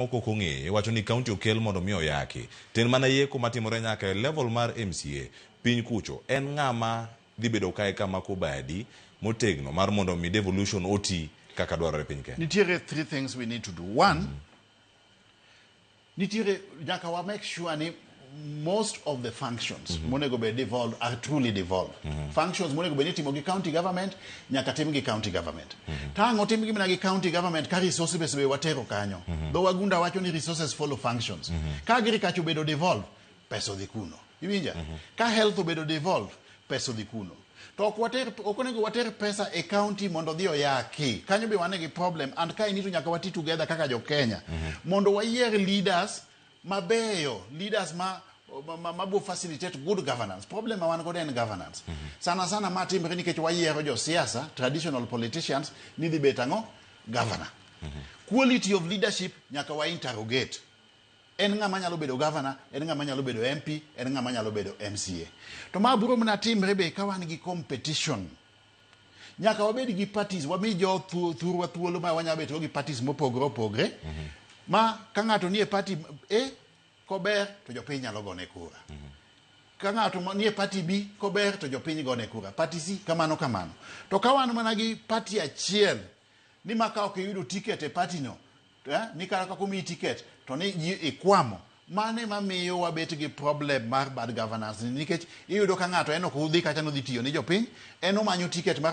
Moko ok ong'eye, iwacho ni county okel mondo mi oyaki. To en mana yeko matimore nyaka e level mar MCA piny kucho. En ng'ama dhi bedo kae ka mako badi motegno mar mondo mi devolution oti kaka dwarore e piny Kenya? Nitiere three things we need to do. One, nitiere nyaka wa make sure ni most of the functions monego bed devolved are truly devolved. Functions monego bed ni itimo gi county government nyaka tim gi county government. To ang' otim gi mana gi county government ka resources be watero kanyo. Dho wagunda wacho ni resources follow functions. Ka agriculture obedo devolved, pesa odhi kuno. Iwinja? Ka health obedo devolved, pesa odhi kuno. To ok water ok onego water pesa e county mondo odhi oyaki. Kanyo be wan gi problem and ka to nyaka wati together kaka jo Kenya mondo wayier leaders mabeyo, leaders ma bo facilitate good governance. Problem ma wan godo en governance. Sana sana ma timre nikech wayiero josiasa, traditional politicians, ni dhi bet ang'o? Governor. Quality of leadership nyaka wa interrogate. En ng'ama nyalo bedo governor, en ng'ama nyalo bedo MP, en ng'ama nyalo bedo MCA. To ma biro mana timre be ka wan gi competition. Nyaka wabed gi parties, wami jo thurwa thuolo ma wanyalo bet go gi parties mopogore opogre. Ma ka ng'ato nie party A kober to jopiny nyalo gone kura. Ka ng'ato nie party B kober to jopiny gone kura. Party C kamano kamano. To ka wan mana gi party achiel ni ma ka ok iyudo ticket e party no, ni kata kaka omiyi ticket to ni ji ikwamo. Mano ema miyo wabet gi problem mar bad governance ni nikech iyudo ka ng'ato en ok odhi kacha nodhi tiyo ni jopiny, en omanyo ticket mar